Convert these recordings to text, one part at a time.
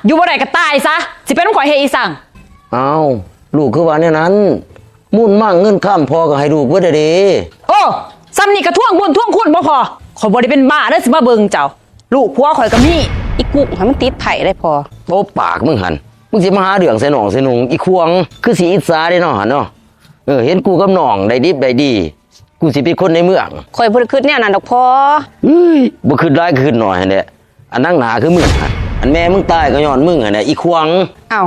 ຢູ່ບໍ່ໄດ້ກໍຕາຍຊະ ຊິໄປນຳຂ້ອຍເຮັດອີ່ສັງ? ອ້າວ ລູກຄືວ່າແນວນັ້ນ? ມູນມັ່ງເງິນຄຳພໍ່ກໍໃຫ້ລູກເບິດແລ້ວເດ້. ໂອ້ ສ່ຳນີ້ກໍທວງບຸນທວງຄຸນບໍ່ພໍ? ຂ້ອຍບໍ່ໄດ້ເປັນບ້າເດີ ຊິມາເບິ່ງເຈົ້າ. ລູກຜົວຂ້ອຍກໍມີ. ອີກຸ້ງຫັ້ນມັນຕິດໄພ້ໄດ໋ພໍ່. ໂອ້ ປາກມຶງຫັ້ນ ມຶງຊິມາຫາເລື່ອງໃສ່ນ້ອງໃສ່ນຸ່ງ. ອີຂວາງ ຄືຊິອິດສາເດ້ເນາະຫັ້ນເນາະ. ເອີ ເຫັນກູກັບນ້ອງໄດ້ດິບໄດ້ດີ ກູຊິເປັນຄົນໃນເມືອງ. ຂ້ອຍບໍ່ໄດ້ຄິດແນວນັ້ນດອກພໍ່. ເອີຍ ບໍ່ຄິດຫຼາຍກໍຄິດໜ້ອຍຫັ້ນແຫຼະ. ອັນໜັງໜ້າຄືມຶງຫັ້ນ ອັນແມ່ມຶງຕາຍກໍຍ້ອນມຶງຫັ້ນແຫຼະ ອີຂວາງ. ເອົ້າ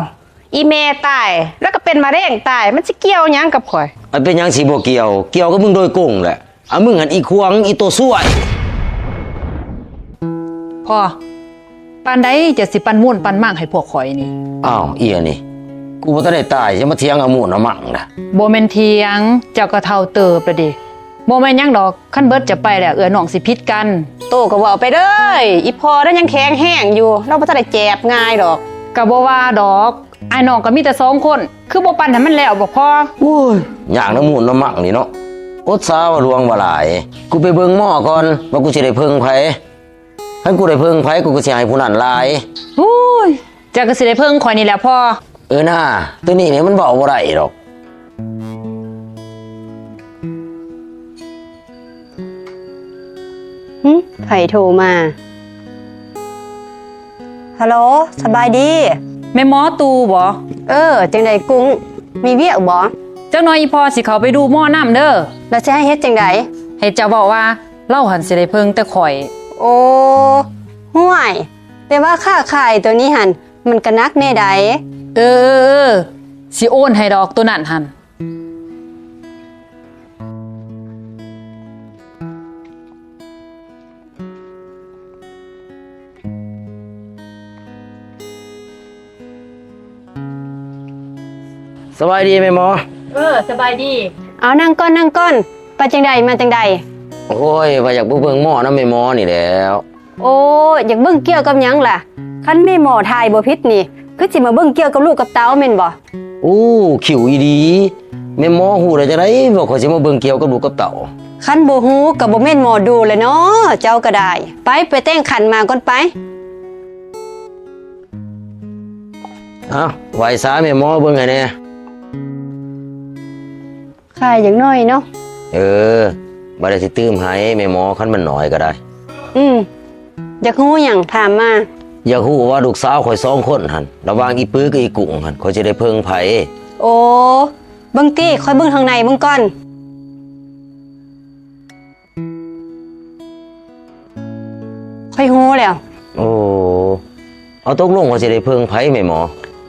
ອີແມ່ຕາຍ ລະກໍເປັນມະເຮັງຕາຍ ມັນຊິກ່ຽວຫຍັງກັບຂ້ອຍ? ອັນເປັນຫຍັງຊິບໍ່ກ່ຽວ? ກ່ຽວກັບມຶງໂດຍກົງແຫຼະ. ອາ ມຶງຫັ້ນອີຂວາງ ອີໂຕຊ່ວຍ. ພໍ່ ປານໃດເຈົ້າຊິປັນມູນປັນມັ່ງໃຫ້ພວກຂ້ອຍນີ້? ອ້າວ ອີອັນນີ້ ກູບໍ່ທັນໄດ້ຕາຍ ຈະມາຖຽງເອົາມູນເອົາມັ່ງນະ. ບໍ່ແມ່ນຖຽງ ເຈົ້າກໍເຖົ້າເຕີບແລ້ວເດ. ບໍ່ແມ່ນຫຍັງດອກ ຄັນເບິດເຈົ້າໄປແລ້ວ ເອື້ອຍນ້ອງຊິຜິດກັນ. ໂຕກໍເວົ້າໄປເດີ ອີພໍ່ລະຍັງແຂງແຮງຢູ່ ລາວບໍ່ທັນໄດ້ແຈບງ່າຍດອກ. ກໍບໍ່ວ່າດອກ ອ້າຍນ້ອງກໍມີແຕ່ສອງຄົນ ຄືບໍ່ປັນໃຫ້ມັນແລ້ວບໍ່ພໍ? ໂອ້ຍ ຍາກນຳມູນນຳມັ່ງນີ້ເນາະ. ອົດສາວ່າຫຼວງວ່າຫຼາຍ ກູໄປເບິ່ງໝໍກ່ອນ ວ່າກູຊິໄດ້ເພິ່ງໃຜ. ຄັນກູໄດ້ເພິ່ງໃຜ ກູກໍຊິໃຫ້ຜູ້ນັ້ນຫຼາຍ. ໂອ້ຍ ເຈົ້າກໍຊິໄດ້ເພິ່ງຂ້ອຍນີ້ແຫຼະພໍ່. ເອີນາ ໂຕນີ້ນີ້ມັນເວົ້າບໍ່ໄດ້ດອກ. ຫຶ ໃຜໂທມາ? ຮັລໂຫຼ ສະບາຍດີ. ແມ່ໝໍຕູ້ບໍ? ເອີ ຈັ່ງໃດກຸ້ງ ມີວຽກບໍ? ຈັກໜ່ອຍອີພໍ່ຊິເຂົ້າໄປດູໝໍນຳເດີ. ແລ້ວຊິໃຫ້ເຮັດຈັ່ງໃດ? ໃຫ້ເຈົ້າເວົ້າວ່າ ລາວຫັ້ນຊິໄດ້ເພິ່ງແຕ່ຂ້ອຍ. ໂອ້ ຫ້ວຍ ແຕ່ວ່າຄ້າຂາຍໂຕນີ້ຫັ້ນ ມັນກະໜັກແດ່ໃດ. ເອີໆໆ ຊິໂອນໃຫ້ດອກໂຕນັ້ນຫັ້ນ. ສະບາຍດີແມ່ໝໍ. ເອີ ສະບາຍດີ. ເອົາ ນັ່ງກ່ອນ ນັ່ງກ່ອນ. ໄປຈັ່ງໃດ ມາຈັ່ງໃດ? ໂອ້ຍ ວ່າຢາກມາເບິ່ງໝໍນຳແມ່ໝໍນີ້ແຫຼ້ວ. ໂອ້ ຢາກເບິ່ງກ່ຽວກັບຫຍັງລະ? ຄັນແມ່ໝໍຖ່າຍບໍ່ຜິດນີ້ ຄືຊິມາເບິ່ງກ່ຽວກັບລູກກັບເຕົ້າແມ່ນບໍ່? ໂອ້ ຄິວອີ່ຫຼີ. ແມ່ໝໍຮູ້ໄດ້ຈັ່ງໃດວ່າຂ້ອຍຊິມາເບິ່ງກ່ຽວກັບລູກກັບເຕົ້າ? ຄັນບໍ່ຮູ້ກໍບໍ່ແມ່ນໝໍດູແຫຼະເນາະ ເຈົ້າກໍໄດ້. ໄປ ໄປແຕ່ງຂັນໝາກກ່ອນໄປ. ເອົ້າ ໄຫວ້ສາແມ່ໝໍເບິ່ງໃຫ້ແດ່. ຂາຍຢ່າງໜ້ອຍເນາະ. ເອີ ບໍ່ໄດ້ຊິຕື່ມໃຫ້ແມ່ໝໍ ຄັນມັນໜ້ອຍກໍໄດ້. ອືມ ຢາກຮູ້ຫຍັງຖາມມາ. ຢາກຮູ້ວ່າລູກສາວຂ້ອຍສອງຄົນຫັ້ນ ລະຫວ່າງອີປືກັບອີກຸ້ງຫັ້ນ ຂ້ອຍຊິໄດ້ເພິ່ງໃຜ? ໂອ້ ເບິ່ງຕິ ຂ້ອຍເບິ່ງທາງໃນເບິ່ງກ່ອນ. ຂ້ອຍຮູ້ແລ້ວ. ໂອ້ ເອົາ ຕົກລົງວ່າຊິໄດ້ເພິ່ງໃຜແມ່ໝໍ?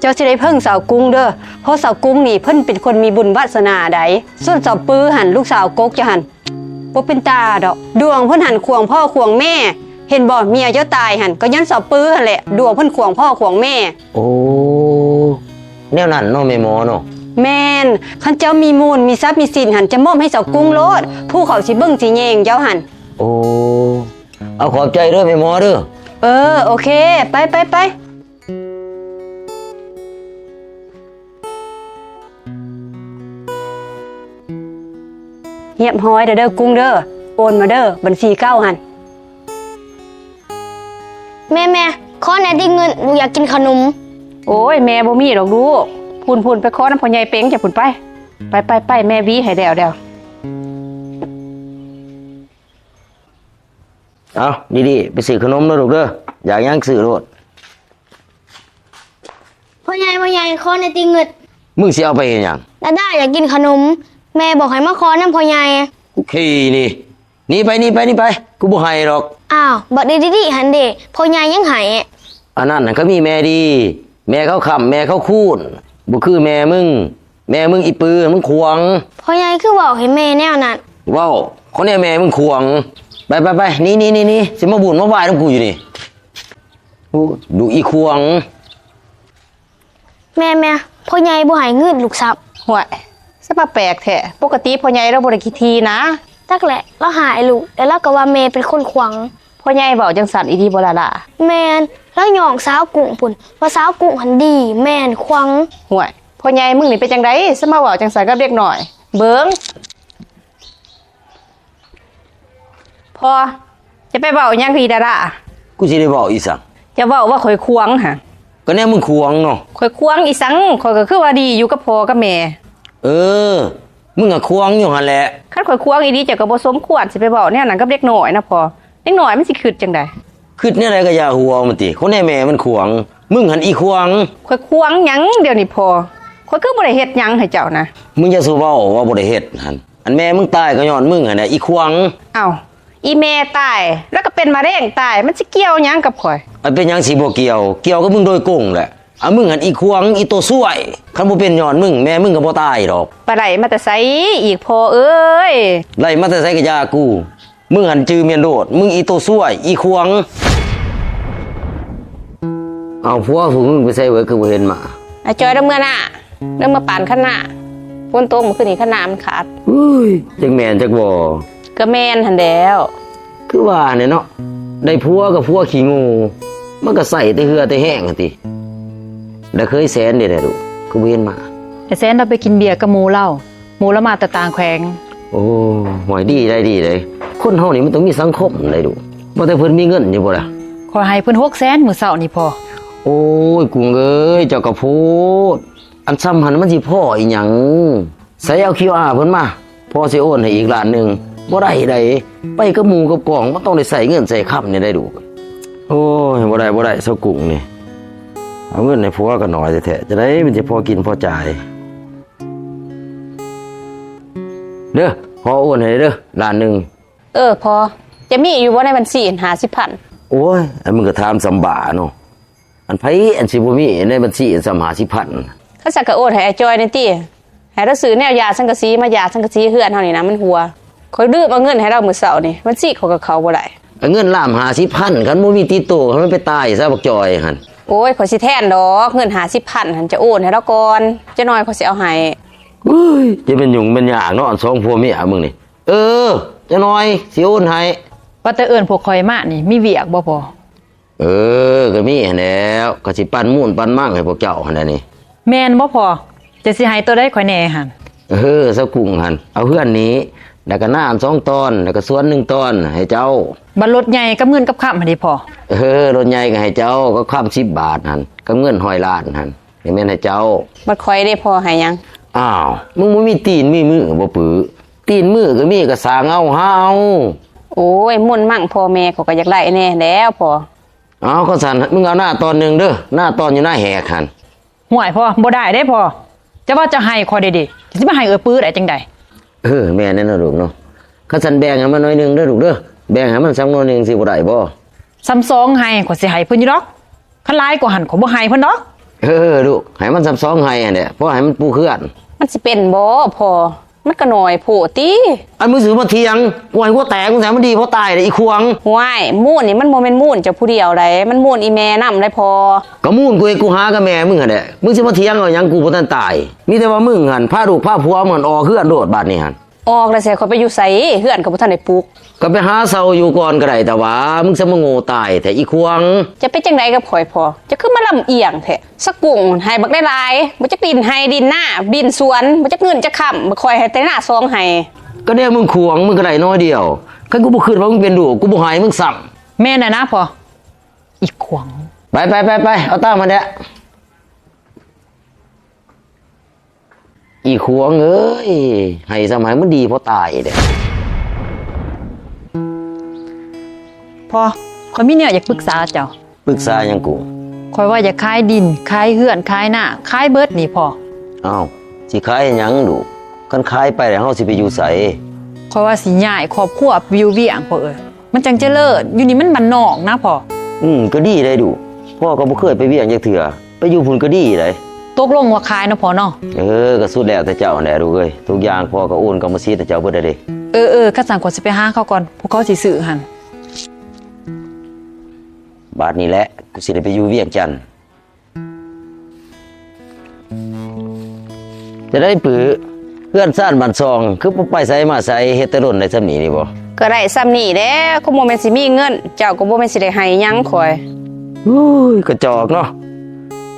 ເຈົ້າຊິໄດ້ເພິ່ງສາວກຸ້ງເດີ ເພາະສາວກຸ້ງນີ້ເພິ່ນເປັນຄົນມີບຸນວາດສະໜາໃດ໋. ສ່ວນສາວປືຫັ້ນ ລູກສາວກົກເຈົ້າຫັ້ນ ບໍ່ເປັນຕາດອກ. ດວງເພິ່ນຫັ້ນຂວາງພໍ່ຂວາງແມ່ ເຫັນບໍ່? ເມຍເຈົ້າຕາຍຫັ້ນ ກໍຍ້ອນສາວປືຫັ້ນແຫຼະ ດວງເພິ່ນຂວາງພໍ່ຂວາງແມ່. ໂອ້ ແນວນັ້ນເນາະແມ່ໝໍເນາະ. ແມ່ນ. ຄັນເຈົ້າມີມູນມີຊັບມີສິນຫັ້ນ ຈະມອບໃຫ້ສາວກຸ້ງໂລດ ຜູ້ເຂົາຊິເບິ່ງຊິແຍງເຈົ້າຫັ້ນ. ໂອ້ ເອົາ ຂອບໃຈເດີແມ່ໝໍເດີ. ເອີ ໂອເຄ ໄປ ໄປ ໄປ. ຮຽບຮ້ອຍແລ້ວເດີກຸ້ງເດີ ໂອນມາເດີ ບັນຊີເກົ່າຫັ້ນ. ແມ່ໆ ຂໍແດ່ຕິເງິນ ລູກຢາກກິນຂະໜົມ. ໂອ້ຍ ແມ່ບໍ່ມີດອກລູກ. ພຸ້ນໆ ໄປຂໍນຳພໍ່ໃຫຍ່ເປັງເຈົ້າພຸ້ນໄປ. ໄປໆໆ ແມ່ຫວີໃຫ້ແລ້ວໆ. ເອົາ ດີໆ ໄປຊື້ຂະໜົມເດີລູກເດີ ຢາກຫຍັງຊື້ໂລດ. ພໍ່ໃຫຍ່ ພໍ່ໃຫຍ່ ຂໍແດ່ຕິເງິນ. ມຶງຊິເອົາໄປເຮັດຫຍັງ? ດາດາຢາກກິນຂະໜົມ ແມ່ບອກໃຫ້ມາຂໍນຳພໍ່ໃຫຍ່. ກູຂີ້ໜີ ໜີໄປ ໜີໄປ ໜີໄປ ກູບໍ່ໃຫ້ດອກ. ອ້າວ ບັກດີດີຫັ້ນເດ ພໍ່ໃຫຍ່ຍັງໃຫ້. ອັນນັ້ນຫັ້ນກໍມີແມ່ດີ ແມ່ເຂົາຄ້ຳ ແມ່ເຂົາຄູນ ບໍ່ຄືແມ່ມຶງ. ແມ່ມຶງອີປືຫັ້ນມັນຂວາງ. ພໍ່ໃຫຍ່ຄືເວົ້າໃຫ້ແມ່ແນວນັ້ນ? ເວົ້າ ຄົນແນວແມ່ມຶງຂວາງ. ໄປໆໆ ໜີໆໆ ຊິມາວຸ່ນມາວາຍນຳກູຢູ່ນີ້. ໂອ້ ດຸອີຂວາງ. ແມ່ໆ ພໍ່ໃຫຍ່ບໍ່ໃຫ້ເງິນລູກຊ້ຳ. ຫ້ວຍ ສະມາແປກແທ້ ປົກກະຕິພໍ່ໃຫຍ່ລາວບໍ່ໄດ້ຂີ້ຖີ່ນາ. ຈັກແຫຼະ ລາວຫາຍລູກ ແລ້ວລາວກໍວ່າແມ່ເປັນຄົນຂວາງ. ພໍ່ໃຫຍ່ເວົ້າຈັ່ງຊັ້ນອີ່ຫຼີບໍ່ລະຫຼ້າ? ແມ່ນ ລາວຍ້ອງສາວກຸ້ງພຸ້ນ ວ່າສາວກຸ້ງຫັ້ນດີ ແມ່ຫັ້ນຂວາງ. ຫ້ວຍ ພໍ່ໃຫຍ່ມຶງນີ້ເປັນຈັ່ງໃດ ສະມາເວົ້າຈັ່ງຊັ້ນກັບເດັກນ້ອຍ. ເບິ່ງ ພໍ່ ຈະໄປເວົ້າອີ່ຫຍັງອີ່ດາດາ? ກູຊິໄດ້ເວົ້າອີ່ສັງ? ຈະເວົ້າວ່າຂ້ອຍຂວາງຫັ້ນ. ກໍແນວມຶງຂວາງເນາະ. ຂ້ອຍຂວາງອີ່ສັງ? ຂ້ອຍກໍຄືວ່າດີຢູ່ກັບພໍ່ກັບແມ່. ເອີ ມຶງກໍຂວາງຢູ່ຫັ້ນແຫຼະ. ຄັນຂ້ອຍຂວາງອີ່ຫຼີ ເຈົ້າກໍບໍ່ສົມຄວນຊິໄປເວົ້າແນວນັ້ນກັບເດັກນ້ອຍນະພໍ່. ເດັກນ້ອຍມັນຊິຄິດຈັ່ງໃດ? ຄິດແນວໃດກໍຢ່າຫົວມັນຕິ. ຄົນແນ່ແມ່ມັນຂວາງ, ມຶງຫັ້ນອີຂວາງ. ຂ້ອຍຂວາງຫຍັງດຽວນີ້ພໍ່? ຂ້ອຍຄືບໍ່ໄດ້ເຮັດຫຍັງໃຫ້ເຈົ້ານະ. ມຶງຢ່າສູ່ເວົ້າວ່າບໍ່ໄດ້ເຮັດຫັ້ນ. ອັນແມ່ມຶງຕາຍກໍຍ້ອນມຶງຫັ້ນແຫຼະ ອີຂວາງ. ເອົ້າ ອີແມ່ຕາຍ ລະກໍເປັນມະເຮັງຕາຍ ມັນຊິກ່ຽວຫຍັງກັບຂ້ອຍ? ອັນເປັນຫຍັງຊິບໍ່ກ່ຽວ? ກ່ຽວກັບມຶງໂດຍກົງແຫຼະ. ອາ ມຶງຫັ້ນອີຂວາງ ອີໂຕຊວຍ. ຄັນບໍ່ເປັນຍ້ອນມຶງ ແມ່ມຶງກໍບໍ່ຕາຍດອກ. ໄປໄດ້ມາແຕ່ໃສອີກພໍ່ເອີຍ? ໄດ້ມາແຕ່ໃສກໍຢ່າກູ. ມຶງຫັ້ນຈື່ແມ່ນໂລດ ມຶງອີໂຕຊວຍ ອີຂວາງ. ເອົາ ຜົວຜູ້ມຶງໄປໃສເວີຍ ຄືບໍ່ເຫັນມາ? ອາຈອຍ ລາວເມືອນາ ລາວເມືອປານຄັນນາ. ຝົນຕົກມື້ຄືນນີ້ ຄັນນາມັນຂາດ. ເຮີ້ຍ ຈັກແມ່ນຈັກບໍ່? ກໍແມ່ນຫັ້ນແຫຼ້ວ. ຄືວ່າແຫຼະເນາະ ໄດ້ຜົວກໍຜົວຂີ້ໂງ່ ມັນກໍໃຊ້ແຕ່ເຫື່ອແຕ່ແຮງຫັ້ນຕິ. ລະເຄີຍແສນເດ້ລະລູກ ຄືບໍ່ເຫັນມາ? ໄອ້ແສນລາວໄປກິນເບຍກັບໝູ່ລາວ. ໝູ່ລາວມາແຕ່ຕ່າງແຂວງ. ໂອ້ ຫ້ວຍ ດີໄດ໋ ດີໄດ໋. ຄົນເຮົານີ້ມັນຕ້ອງມີສັງຄົມໄດ໋ລູກ. ວ່າແຕ່ເພິ່ນມີເງິນຢູ່ບໍ່ລະ? ຂ້ອຍໃຫ້ເພິ່ນຫົກແສນມື້ເຊົ້ານີ້ພໍ່. ໂອ້ຍ ກຸ້ງເອີຍ ເຈົ້າກໍໂພດ. ອັນຊ່ຳຫັ້ນມັນຊິພໍອີ່ຫຍັງ? ໃສເອົາຄິວອາເພິ່ນມາ ພໍ່ຊິໂອນໃຫ້ອີກລ້ານໜຶ່ງ. ບໍ່ໄດ້ໃດ໋ ໄປກັບໝູ່ກັບກອງ ມັນຕ້ອງໄດ້ໃຊ້ເງິນໃຊ້ຄຳນີ້ໄດ໋ລູກ. ໂອ້ຍ ບໍ່ໄດ້ ບໍ່ໄດ້ ສາວກຸ້ງນີ້. ເອົາເງິນໃຫ້ຜົວກໍໜ້ອຍແທ້ໆ ຈັ່ງໃດມັນຊິພໍກິນພໍຈ່າຍ. ເດີ ພໍ່ໂອນໃຫ້ເດີ ລ້ານໜຶ່ງ. ເອີ ພໍ່ ຈະມີຢູ່ບໍ່ໃນບັນຊີຫ້າສິບພັນ? ໂອ້ຍ ອັນມຶງກໍຖາມສ່ຳບ້າເນາະ. ອັນໃຜອັນຊິບໍ່ມີໃນບັນຊີສ່ຳຫ້າສິບພັນ? ຄັນຊັ້ນກໍໂອນໃຫ້ອ້າຍຈ່ອຍແດ່ຕິ ໃຫ້ລາວຊື້ແນວຢາດສັງກະສີມາຢາດສັງກະສີເຮືອນເຮົານີ້ນະ ມັນຮົ່ວ. ຂ້ອຍລືມເອົາເງິນໃຫ້ລາວມື້ເຊົ້ານີ້ ບັນຊີຂ້ອຍກໍເຂົ້າບໍ່ໄດ້. ເງິນລ້ານຫ້າສິບພັນ ຄັນບໍ່ມີຕິດໂຕ ໃຫ້ມັນໄປຕາຍຊະ ບັກຈ່ອຍຫັ້ນ. ໂອ້ຍ ຂ້ອຍຊິແທນດອກ ເງິນຫ້າສິບພັນຫັ້ນ ຈະໂອນໃຫ້ລາວກ່ອນ ຈັກໜ້ອຍຂ້ອຍຊິເອົາໃຫ້. ເອີຍ ຈະແມ່ນຫຍຸ້ງແມ່ນຍາກເນາະ ອັນສອງຜົວເມຍມຶງນີ້. ເອີ ຈັກໜ້ອຍຊິໂອນໃຫ້. ວ່າແຕ່ເອີ້ນພວກຂ້ອຍມານີ້ ມີວຽກບໍ່ພໍ່? ເອີ ກໍມີຫັ້ນແຫຼ້ວ ກໍຊິປັ່ນມູນປັ່ນມັງໃຫ້ພວກເຈົ້າຫັ້ນແຫຼະນີ້. ແມ່ນບໍ່ພໍ່? ເຈົ້າຊິໃຫ້ໂຕໃດຂ້ອຍແດ່ຫັ້ນ? ເອີ ສາວກຸ້ງຫັ້ນ ເອົາເຮືອນນີ້ ແລ້ວກໍນາສອງຕອນ ແລ້ວກໍສວນໜຶ່ງຕອນໃຫ້ເຈົ້າ. ບັດລົດໃຫຍ່ກັບເງິນກັບຄຳຫັ້ນເດພໍ່? ເອີ ລົດໃຫຍ່ກໍໃຫ້ເຈົ້າ ກັບຄຳສິບບາດຫັ້ນ ກັບເງິນຮ້ອຍລ້ານຫັ້ນ ນີ້ແມ່ນໃຫ້ເຈົ້າ. ບັດຂ້ອຍເດພໍ່ ໃຫ້ຫຍັງ? ອ້າວ ມຶງບໍ່ມີຕີນມີມືບໍ່ປຶ? ຕີນມືກໍມີ ກໍສ້າງເອົາຫາເອົາ. ໂອ້ຍ ມູນມັງພໍ່ແມ່ຂ້ອຍກໍຢາກໄດ້ແດ່ແລ້ວພໍ່. ເອົາ ຄັນຊັ້ນ ມຶງເອົານາຕອນໜຶ່ງເດີ ນາຕອນຢູ່ນາແຫກຫັ້ນ. ຫ້ວຍພໍ່ ບໍ່ໄດ້ເດ້ພໍ່ ເຈົ້າວ່າເຈົ້າໃຫ້ຂ້ອຍເດ້ ເຈົ້າຊິມາໃຫ້ເອື້ອຍປືໄດ້ຈັ່ງໃດ? ເອີ ແມ່ນແນ່ນະລູກເນາະ. ຄັນຊັ້ນແບ່ງໃຫ້ມັນໜ້ອຍໜຶ່ງເດີລູກເດີ ແບ່ງໃຫ້ມັນສ່ຳໜ້ອຍໜຶ່ງຊິບໍ່ໄດ້ບໍ່? ສ່ຳສອງໄຮ່ຂ້ອຍຊິໃຫ້ເພິ່ນຢູ່ດອກ. ຄັນຫຼາຍກວ່າຫັ້ນ ຂ້ອຍບໍ່ໃຫ້ເພິ່ນດອກ. ເອີ ລູກ ໃຫ້ມັນສ່ຳສອງໄຮ່ຫັ້ນແຫຼະ ພໍໃຫ້ມັນປູກເຮືອນ. ມັນຊິເປັນບໍ່ພໍ່? ມັນກໍໜ້ອຍໂພດຕິ. ອັນມຶງຊິມາຖຽງ ກວຍຫົວແຕກ ມຶງໃສ່ມັນດີພໍຕາຍເດ້ ອີຂວາງ. ຫ້ວຍ ມູນນີ້ມັນບໍ່ແມ່ນມູນເຈົ້າຜູ້ດຽວໃດ໋ ມັນມູນອີແມ່ນຳໄດ໋ພໍ່. ກໍມູນກູເຮັດກູຫາກັບແມ່ມຶງຫັ້ນແຫຼະ ມຶງຊິມາຖຽງເອົາຫຍັງ ກູບໍ່ທັນຕາຍ. ມີແຕ່ວ່າມຶງຫັ້ນ ພາລູກພາຜົວມັນອອກເຮືອນໂລດ ບາດນີ້ຫັ້ນ. ອອກແລ້ວຊິໃຫ້ຂ້ອຍໄປຢູ່ໃສ? ເຮືອນກໍບໍ່ທັນໄດ້ປຸກ. ກໍໄປຫາເຊົ່າຢູ່ກ່ອນກໍໄດ້. ແຕ່ວ່າມຶງສະມາໂງ່ຕາຍແທ້ ອີຂວາງ. ຈະເປັນຈັ່ງໃດກັບຂ້ອຍພໍ່? ເຈົ້າຄືມາລຳອຽງແທ້? ສາກຸ້ງໃຫ້ບັກຫຼາຍໆ ບໍ່ຈັກດິນໄຮ່ດິນນາດິນສວນ ບໍ່ຈັກເງິນຈັກຄຳ ບັກຂ້ອຍໃຫ້ແຕ່ນາສອງໄຮ່. ກໍແນວມຶງຂວາງ ມຶງກໍໄດ້ໜ້ອຍດຽວ. ຄັນກູບໍ່ຄິດວ່າມຶງເປັນລູກ ກູບໍ່ໃຫ້ມຶງຊ້ຳ. ແມ່ນແຫຼະນະພໍ່ ອີຂວາງ. ໄປໆໆໆ ເອົາຕາມຫັ້ນແຫຼະ. ອີຂວາງເອີຍ ໃຫ້ສ່ຳໃຫ້ມັນດີພໍຕາຍເດ້. ພໍ່ ຂ້ອຍມີແນວຢາກປຶກສາເຈົ້າ. ປຶກສາຫຍັງກູ? ຂ້ອຍວ່າຢາກຂາຍດິນ ຂາຍເຮືອນ ຂາຍນາ ຂາຍເບິດນີ້ພໍ່. ອ້າວ ຊິຂາຍຫຍັງລູກ? ຄັນຂາຍໄປແລ້ວເຮົາຊິໄປຢູ່ໃສ? ຂ້ອຍວ່າຊິຍ້າຍຄອບຄົວໄປຢູ່ວຽງພໍ່ເອີຍ. ມັນຈັ່ງຈະເລີດ ຢູ່ນີ້ມັນບ້ານນອກນະພໍ່. ອືມ ກໍດີໄດ໋ລູກ ພໍ່ກໍບໍ່ເຄີຍໄປວຽງຈັກເທື່ອ ໄປຢູ່ພຸ້ນກໍດີໄດ໋. ຕົກລົງວ່າຂາຍເນາະພໍ່ເນາະ. ເອີ ກໍສຸດແລ້ວແຕ່ເຈົ້າຫັ້ນແຫຼະລູກເອີຍ ທຸກຢ່າງພໍ່ກໍໂອນກຳມະສິດໃຫ້ເຈົ້າເບິດແລ້ວເດ້. ເອີໆ ຄັນຊັ້ນຂ້ອຍຊິໄປຫາເຂົາກ່ອນ ພວກເຂົາຊິຊື້ຫັ້ນ. ບາດນີ້ແຫຼະ ກູຊິໄດ້ໄປຢູ່ວຽງຈັນ. ຈະໄດ້ປື ເຮືອນຊານບ້ານຊ່ອງ ຄືບໍ່ໄປໃສມາໃສ ເຮັດແຕ່ດົນໄດ້ສ່ຳນີ້ນີ້ບໍ? ກໍໄດ້ສ່ຳນີ້ແຫຼະ ຄົງບໍ່ແມ່ນຊິມີເງິນ ເຈົ້າກໍບໍ່ແມ່ນຊິໄດ້ໃຫ້ຫຍັງຂ້ອຍ. ໂອ້ຍ ກະຈອກເນາະ.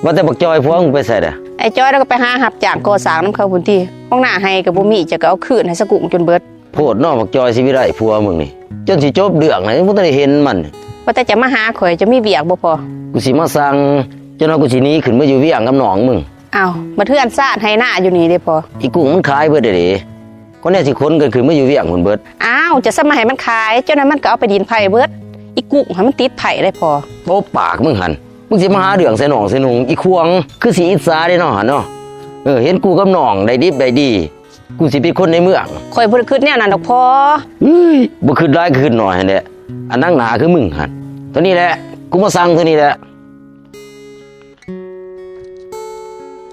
ວ່າແຕ່ບັກຈອຍຜົວມຶງໄປໃສລະ? ໄອ້ຈອຍລາວກໍໄປຫາຮັບຈ້າງກໍ່ສ້າງນຳເຂົາພຸ້ນຕິ ຂອງໜ້າໄຮ່ກໍບໍ່ມີ ເຈົ້າກໍເອົາຄືນໃຫ້ສະກຸ້ງຈົນເບິດ. ໂພດເນາະ ບັກຈອຍຊິໄດ້ຜົວມຶງນີ້ ຈົນຊິຈົບເລື່ອງແລ້ວຍັງບໍ່ທັນໄດ້ເຫັນມັນ. ວ່າແຕ່ຈະມາຫາຂ້ອຍ ເຈົ້າມີວຽກບໍ່ພໍ່? ກູຊິມາສັ່ງ ຈົນວ່າກູຊິໜີຂຶ້ນມາຢູ່ວຽງກັບນ້ອງມຶງ. ອ້າວ ບັດເຮືອນຊານໄຮ່ນາຢູ່ນີ້ເດ້ພໍ່? ອີກຸ້ງມັນຂາຍເບິດເດ້. ກໍແນວຊິຂົນກັນຂຶ້ນມາຢູ່ວຽງພຸ້ນເບິດ. ອ້າວ ຈະສະມາໃຫ້ມັນຂາຍ, ຈັ່ງນັ້ນມັນກໍເອົາໄປດິນໃຜເບິດ. ອີກຸ້ງຫັ້ນມັນຕິດໃຜໄດ໋ພໍ່. ຕົບປາກມຶງຫັ້ນ. ມຶງຊິມາຫາເລື່ອງໃສ່ນ້ອງໃສ່ນຸ່ງ, ອີຂວາງ. ຄືຊິອິດສາເດ້ເນາະຫັ້ນເນາະ. ເອີ ເຫັນກູກັບນ້ອງໄດ້ດິບໄດ້ດີ, ກູຊິເປັນຄົນໃນເມືອງ. ຂ້ອຍບໍ່ໄດ້ຄິດແນວນັ້ນດອກພໍ່. ເອີຍ ບໍ່ຄິດຫຼາຍກໍຄິດໜ້ອຍຫັ້ນແຫຼະ. ອັນໜັງໜ້າຄືມຶງຫັ້ນ. ໂຕນີ້ແຫຼະ, ກູມາສັ່ງໂຕນີ້ແຫຼະ.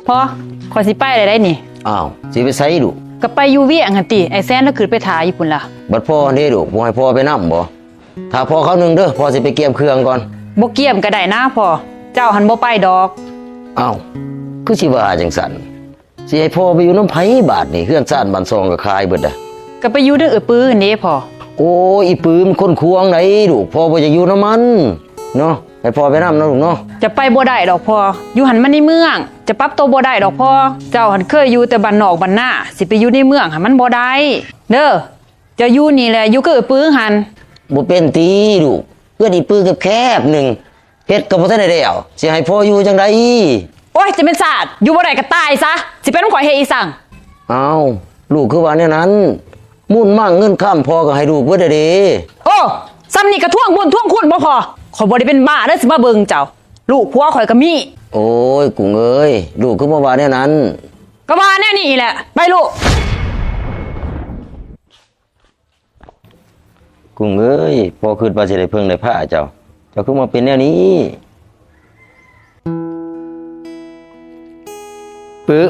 ພໍ່, ຂ້ອຍຊິໄປແລ້ວໄດ໋ນີ້. ອ້າວ, ຊິໄປໃສລູກ? ກໍໄປຢູ່ວຽງຫັ້ນຕິ, ອ້າຍແສນລາວຂຶ້ນໄປຖ້າຢູ່ພຸ້ນລະ. ບັດພໍ່ເດ້ລູກ, ບໍ່ໃຫ້ພໍ່ໄປນຳບໍ? ຖ້າພໍ່ຄາວໜຶ່ງເດີ້, ພໍ່ຊິໄປກຽມເຄື່ອງກ່ອນ. ບໍ່ກຽມກໍໄດ້ນາພໍ່, ເຈົ້າຫັ້ນບໍ່ໄປດອກ. ອ້າວ, ຄືຊິວ່າຈັ່ງຊັ້ນ? ຊິໃຫ້ພໍ່ໄປຢູ່ນຳໃຜບາດນີ້? ເຮືອນຊານບ້ານຊ່ອງກໍຂາຍເບິດລະ. ກໍໄປຢູ່ນຳເອື້ອຍປືຫັ້ນເດ້ພໍ່. ໂອ້ຍ ອີປືມັນຄົນຂວາງໃດ໋ລູກ, ພໍ່ບໍ່ຢາກຢູ່ນຳມັນເນາະ. ໃຫ້ພໍ່ໄປນຳເນາະລູກເນາະ. ຈະໄປບໍ່ໄດ້ດອກພໍ່, ຢູ່ຫັ້ນມັນໃນເມືອງ, ຈະປັບໂຕບໍ່ໄດ້ດອກພໍ່. ເຈົ້າຫັ້ນເຄີຍຢູ່ແຕ່ບ້ານນອກບ້ານນາ, ຊິໄປຢູ່ໃນເມືອງຫັ້ນມັນບໍ່ໄດ້ເດີ້. ເຈົ້າຢູ່ນີ້ແຫຼະ, ຢູ່ກັບເອື້ອຍປືຫັ້ນ. ບໍ່ເປັນຕິລູກ, ເຮືອນອີປືແຄບໆໜຶ່ງ, ເຮັດກໍບໍ່ທັນໄດ້ແລ້ວ, ຊິໃຫ້ພໍ່ຢູ່ຈັ່ງໃດ? ໂອ້ຍ ຈະແມ່ນຊາດ, ຢູ່ບໍ່ໄດ້ກໍຕາຍຊະ, ຊິໄປນຳຂ້ອຍເຮັດອີ່ສັງ? ອ້າວ ລູກຄືວ່າແນວນັ້ນ? ມູນມັງເງິນຄຳພໍ່ກໍໃຫ້ລູກເບິດແລ້ວເດ້. ໂອ້ ສ່ຳນີ້ກໍທວງບຸນທວງຄຸນບໍ່ພໍ? ຂ້ອຍບໍ່ໄດ້ເປັນບ້າເດີ້ ຊິມາເບິ່ງເຈົ້າ, ລູກຜົວຂ້ອຍກໍມີ. ໂອ້ຍ ກຸ້ງເອີຍ, ລູກຄືມາວ່າແນວນັ້ນ? ກໍວ່າແນວນີ້ແຫຼະ, ໄປລູກ. ກຸ້ງເອີຍ, ພໍ່ຄິດວ່າຊິໄດ້ເພິ່ງໄດ້ພາເຈົ້າ, ເຈົ້າຄືມາເປັນແນວນີ້? ປຶ,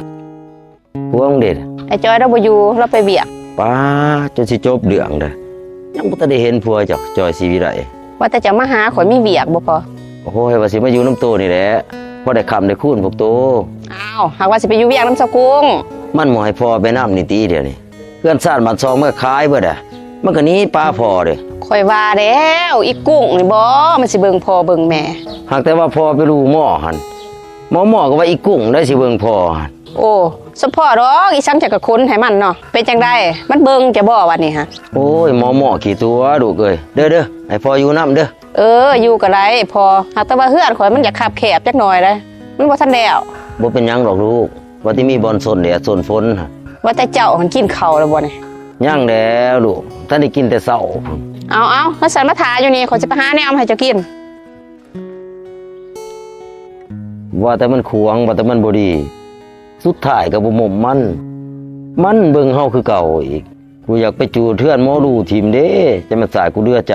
ຜົວມຶງເດ? ອ້າຍຈ້ອຍລາວບໍ່ຢູ່, ລາວໄປວຽກ. ປ້າ, ຈົນຊິຈົບເລື່ອງເດີ້, ຍັງບໍ່ທັນໄດ້ເຫັນຜົວເຈົ້າ, ຈ້ອຍສີວິໄລ. ວ່າແຕ່ເຈົ້າມາຫາຂ້ອຍ, ມີວຽກບໍ່ພໍ່? ໂອ້ຍ, ວ່າຊິມາຢູ່ນຳໂຕນີ້ແຫຼະ, ພໍໄດ້ຄ້ຳໄດ້ຄູນພວກໂຕ. ອ້າວ, ຫາກວ່າຊິໄປຢູ່ວຽກນຳຊາວກຸ້ງ. ມັນບໍ່ໃຫ້ພໍ່ໄປນຳນີ້ຕິດຽວນີ້? ເຮືອນຊານບ້ານຊ່ອງມັນກໍຂາຍເບິດແຫຼະ, ມັນກໍໜີປາພໍ່ເດ້. ຂ້ອຍວ່າແລ້ວ, ອີກຸ້ງນີ້ບໍ ມັນຊິເບິ່ງພໍ່ເບິ່ງແມ່. ຫາກແຕ່ວ່າພໍ່ໄປຮູ້ໝໍຫັ້ນ, ໝໍໝໍກໍວ່າອີກຸ້ງໄດ໋ຊິເບິ່ງພໍ່ຫັ້ນ. ໂອ້ ສະເພາະດອກ, ອີສັງຈັກກະຂົນໃຫ້ມັນເນາະ. ເປັນຈັ່ງໃດ, ມັນເບິ່ງເຈົ້າບໍ່ບັດນີ້ຫະ? ໂອ້ຍ ໝໍໝໍຂີ້ຕົວະລູກເອີຍ. ເດີ້ ເດີ້ ໃຫ້ພໍ່ຢູ່ນຳເດີ້. ເອີ ຢູ່ກໍໄດ້ພໍ່, ຫາກແຕ່ວ່າເຮືອນຂ້ອຍມັນຢາກຄັບແຄບຈັກໜ້ອຍເດ້, ມັນບໍ່ທັນແລ້ວ. ບໍ່ເປັນຫຍັງດອກລູກ, ວ່າແຕ່ມີບ່ອນຊົນແດດຊົນຝົນ. ວ່າແຕ່ເຈົ້າຫັ້ນກິນເຂົ້າແລ້ວບໍ່ນີ້? ຍັງແລ້ວລູກ, ທັນໄດ້ກິນແຕ່ເຊົ້າ. ເອົາໆ ຄັນຊັ້ນມາຖ້າຢູ່ນີ້, ຂ້ອຍຊິໄປຫາແນວມາໃຫ້ເຈົ້າກິນ. ວ່າແຕ່ມັນຂວາງ, ວ່າແຕ່ມັນບໍ່ດີ, ສຸດທ້າຍກໍບໍ່ໝົມມັນ, ມັນເບິ່ງເຮົາຄືເກົ່າອີກ. ກູຢາກໄປຈູດເຮືອນໝໍດູຖິ້ມເດ້, ຈະມາສາຍກູເຫຼືອໃຈ.